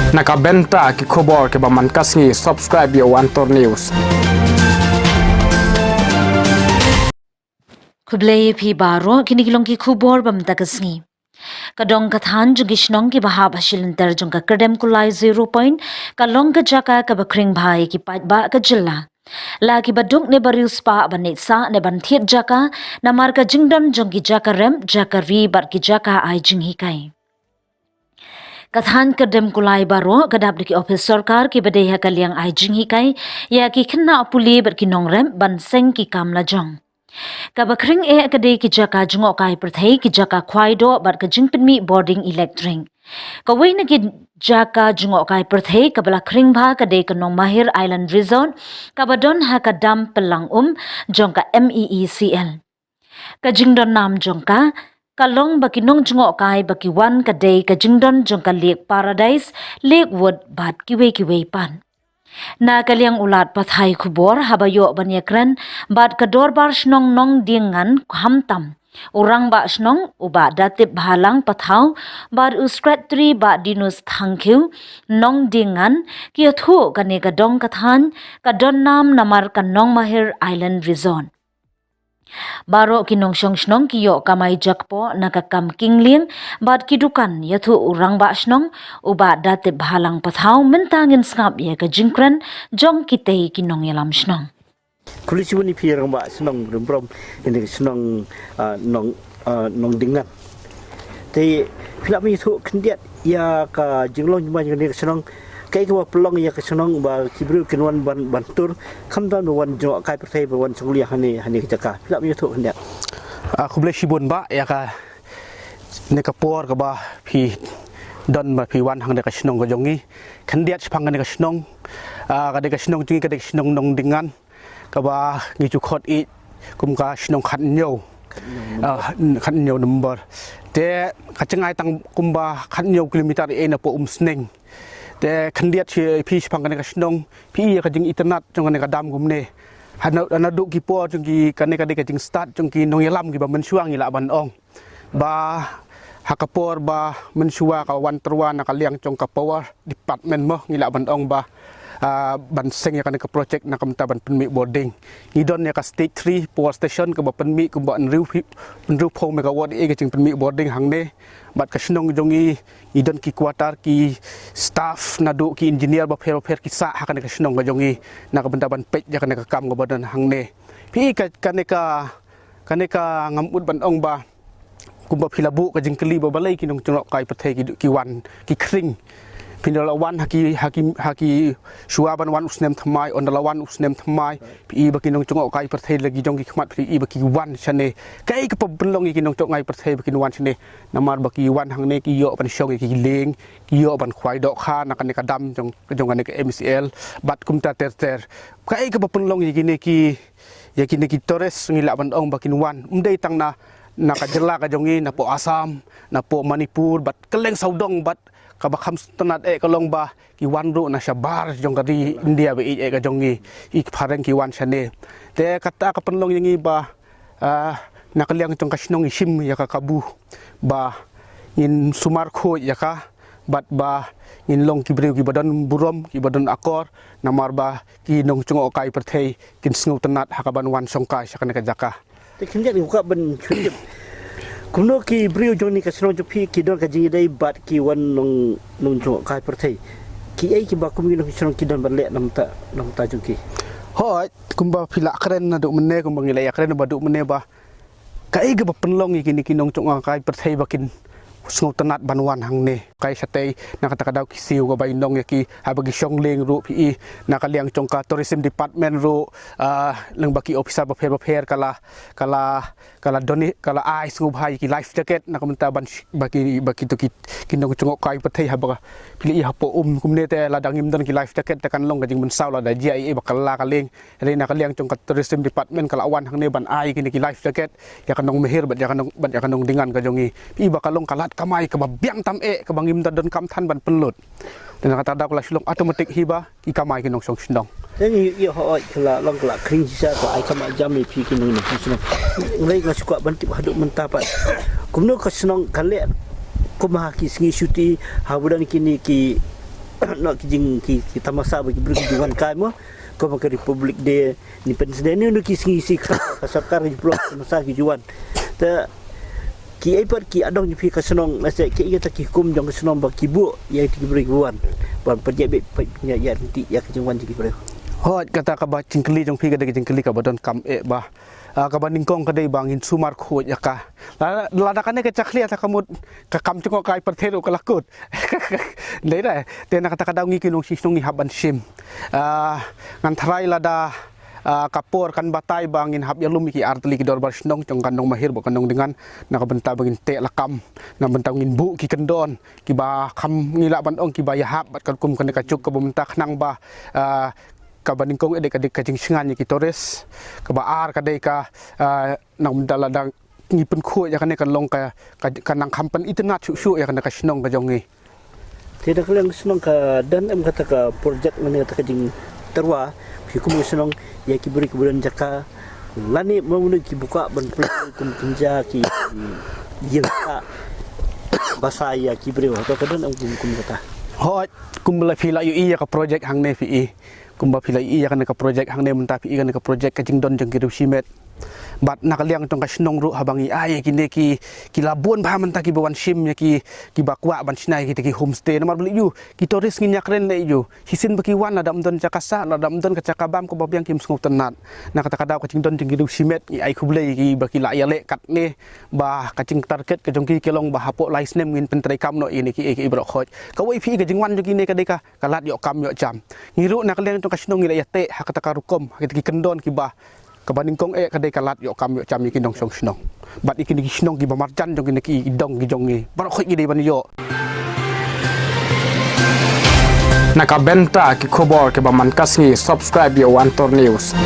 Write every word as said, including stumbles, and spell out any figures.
Na ka bynta ki khubor kiba man ka sngi, subscribe ïa u Antor News. Khublei phi baroh, kine ki long ki khubor ba mynta ka sngi. Ka dong ka thaiñ jong ki shnong kiba hap ha shilynter jong ka Kyrdem Kulai Zero Point ka long ka jaka kaba khring bha ïa ki paidbah ka jylla. La kiba duk ne ba riewspah ban ïeit sah ne ban thied jaka namar ka jingdon jong ki jaka rep, jaka ri bad ki jaka ai jinghikai. Ka thaiñ Kyrdem Kulai baroh ka dap da ki ophis sorkar kiba dei ha ka liang ai jinghikai ïa ki khynnah pule bad ki nongrep ban seng ki kam lajong. Kaba khring eh ka dei ki jaka jngohkai pyrthei, ki jaka khwai doh bad ka jingpynmih bording elektrik. Kawei na ki jaka jngohkai pyrthei kaba la khring bha ka dei ka Nongmahir Island Resort kaba don ha ka dam Pyllang Um jong ka M E E C L. Ka jingdon nam jong ka ka long ba ki nongjngohkai ba ki wan ka dei ka jingdon jong ka Lake Paradise, Lakewood bad kiwei kiwei pat. Na ka liang u lad pathai khubor haba ïoh ban ïakren bad ka dorbar shnong Nongdiengan khamtam u rangbah shnong u Bah Datip Bhalang Pathaw bad u Secretary Bah Dinus Thangkhiew Nongdiengan ki ïathuh kane ka dong ka thaiñ ka don nam namar ka Nongmahir Island Resort. Baroh ki nongshong shnong ki ïoh kamai jakpoh na ka kam kynliang bad ki dukan, ïathuh u rangbah shnong u Bah Datip Bhalang Pathaw. Mynta ngin sngap ïa ka jingkren jong kitei ki nongïalam shnong. Khublei shibun ïa phi rangbah shnong Rimbrom, ïa ka shnong, ah, Nong, ah, Nongdiengan. Te phi lah ban ïathuh khyndiat ïa ka jinglong jingman jong kane ka shnong, kaei kaba pynlong ïa ka shnong ba ki briew kin wan ban, ban tur, khamtam ban wan jngohkai pyrthei, ban wan shong liang hangne, hangne ka jaka. Phi lah ban ïathuh khyndiat. Ah, khublei shibun bah ïa kane ka por kaba phi don ba phi wan hangne ka shnong ka jong ngi. Khyndiat shaphang kane ka shnong, ah, kane ka shnong jong ngi ka dei ka shnong Nongdiengan kaba ngi ju khot ïa kum ka shnong khathynñiew. Ah, khathynñiew number. Te ka jngai tang kumba khathynñiew kilometer ïa na poh Umsning. Te khyndiat shi phi shaphang kane ka shnong, phi ïa ka jingitynnad jong kane ka dam kumne. Hana, naduh ki por jong ki kane ka dei ka jingstad jong ki nongïalam kiba mynshuwa ngi lah ban ong. Ba ha ka por ba mynshuwa ka wan tyrwa na ka liang jong ka power department mo ngi lah ban ong ba, ah, ban seng ïa kane ka project na ka bynta ban pynmih bording. Ngi don ïa ka stage three power station kaba pynmih kumba hynriew phi-, hynriewphew megawatt ïa ka jingpynmih bording hangne. Bad ka shnong jong ngi, ngi don ki quarter, ki staff naduh ki engineer bapher bapher ki sah ha kane ka shnong ka jong ngi na ka bynta ban peit ïa kane ka kam kaba don hangne. Phi ka, kane ka Kane ka ngam mut ban ong ba kumba phi la buh ka jingkylli ba balei ki nongjngohkai pyrthei ki, ki wan ki khring. Phin da la wan ha ki, ha ki, ha ki shuwa ban wan u snem thymmai, ynda la wan u snem thymmai, phi i ba ki nongjngohkai pyrthei la ki jong ki khmat phi i ba ki wan shane. Kaei kaba pynlong ïa ki nongjngohkai pyrthei ba kin wan shane. Namar ba ki wan hangne ki ïoh ban shong ïa ki lieng, ki ïoh ban khwai dohkha na kane ka dam jong, jong kane ka M E C L, bad kumta ter ter. Kaei kaba pynlong ïa kine ki ïa kine ki tourist ngi lah ban ong ba kin wan. Ym dei tang na, na ka jylla ka jong ngi, na poh Assam, na poh Manipur, bad kylleng sawdong bad kaba kham sngewtynnad eh ka long ba ki wan ruh na shabar jong ka ri India ba ïeit eh ka jong ngi, ki phareng ki wan shane. Te kata ka pynlong ïa ngi ba, ah, na ka liang jong ka shnong ngi shim ïa ka kabu ba ngin sumar khuid ïa ka, bad ba ngin long ki briew kiba don burom, kiba don akor, namar ba ki nongjngohkai pyrthei kin sngewtynnad ha kaban wan shongkai sha kane ka jaka. Te khyndiat ngi kwah ban shu tip. Kumno ki briew jong kane ka shnong jong phi ki don ka jingïadei bad ki wan nong, nongjngohkai pyrthei? Kiei kiba kum ki nong shnong ki don ban leh na ka bynta, na ka bynta jong ki? Hooid, kumba phi la kren naduh mynne, kumba ngi la ïakren naduh mynne ba kaei kaba pynlong ïa kine ki nongjngohkai pyrthei ba kin sngewtynnad ban wan hangne. Kai shatei na kata ka daw ki siew ka bainong ïa ki, haba ki shong lieng ruh phi i na ka liang jong ka tourism department ruh, ah, lyngba ki officer bapher bapher ka la, ka la, ka la doni, ka la ai sngewbha ïa ki life jacket na ka bynta ban sh-, ba ki, ba kito ki, ki nongjngohkai pyrthei haba ka phi la i hapoh um kumne te lada ngim don ki life jacket te kan long ka jingmynsaw lada jia ïa i ba ka la ka lieng. Hynrei na ka liang jong ka tourism department ka la wan hangne ban ai kine ki life jacket ïa ka Nongmahir bad ïa ka Nong, bad ïa ka Nongdiengan ka jong ngi. Phi i ba ka long ka lad kamai kaba biang tam eh kaba ngim da donkam than ban pynlut. Te na kata daw ka la shu long automatic hi ba ki kamai ki nongshong shnong. Te ngi ïohi hooid ka la long ka la khring shisha ka ai kamai jam ïa phi ki nongshong shnong. Ngi la shu kwah ban tip haduh mynta pat kumno ka shnong ka leh kum ha ki sngi shuti haba don kine ki noh ki jing ki, ki tamasa ba ki briew ki ju wan kai mo. Kum ka Republic Day, Independence Day, ne ne ki sngi shi ka, ka sorkar ki pynlong tamasa ki ju wan. Te ki ei pat ki adong jong phi ka shnong, lehse ki ei kata ki hukum jong ka shnong ba ki buh ïa ki briew ki wan. Ban pynjah beit pynjah ïa ki, ïa ka jingwan jong ki briew. Hooid, kata kaba jingkylli jong phi ka dei ka jingkylli kaba donkam eh bah. Ah, kaba nyngkong ka dei ba ngin sumar khuid ïa ka. Lada, lada kane ka jakhlia ta ka mut ka kam jong ka ai pyrthei ruh ka la kut. Dei dei. Te na kata ka daw ngi ki nongshong shnong ngi hap ban shim. Ah, ngan tharai lada, ah, ka por kan batai ba ngin hap ïalum ïa ki artylli ki dorbar shnong jong ka Nongmahir bad ka Nongdingan na ka bynta ba ngin teh lakam, na bynta ngin buh ki kyndon kiba kham, ngi lah ban ong kiba ïahap bad ka rukom kane ka juk kaba mynta khnang ba, ah, kaba nyngkong eh dei ka, dei ka jingshngaiñ ïa ki tourist, kaba ar ka dei ka, ah, na ka bynta lada ngi pynkhuid ïa kane kan long ka, ka, ka nang kham pynitynnad shuh shuh ïa kane ka shnong ka jong ngi. Te na ka liang shnong ka don em kata ka project lane kata ka jingtyrwa phi kum ka shnong ïa ki briew kiba don jaka lane mano mano kiba kwah ban pynlong kum kynja ki ïing ka basa ïa ki briew, hato ka don em kum, kum kata? Hooid, kumba la phi la ïohi ïa ka project hangne phi i. Kumba phi la ïohi ïa kane ka project hangne mynta phi i kane ka project ka jingdon jong ki riew shimet. Bad na ka liang jong ka shnong ruh haba ngi ai ïa kine ki, ki la bun bha mynta kiba wan shim ïa ki, kiba kwah ban shna ïa kita ki homestay. Namar ba lei ïoh ki tourist ngin ïakren lei ïoh. Shisien ba ki wan lada ym don jaka sah, lada ym don ka jaka bam kaba biang kim sngewtynnad. Na kata ka daw ka jingdon jong ki riew shimet ngi ai khublei ïa ki ba ki la ïaleh katne ba ka jingtarget ka jong ki ka long ba hapoh lai snem ngin pyntreikam noh ïa kine ki, ïa ki baroh khoit. Kawei phi i ka jingwan jong kine ka dei ka ka lad ïoh kam ïoh jam. Ngi ruh na ka liang jong ka shnong ngi la ïateh ha kata ka rukom, ha kita ki kyndon kiba, kaba nyngkong eh ka dei ka lad ïoh kam ïoh jam ïa ki nongshong shnong bad ïa kine ki shnong kiba marjan jong kine ki dong ki jong ngi. Baroh khoit ki dei ban ïoh. Na ka bynta ki khubor kiba man ka sngi, subscribe ïa Wantor News.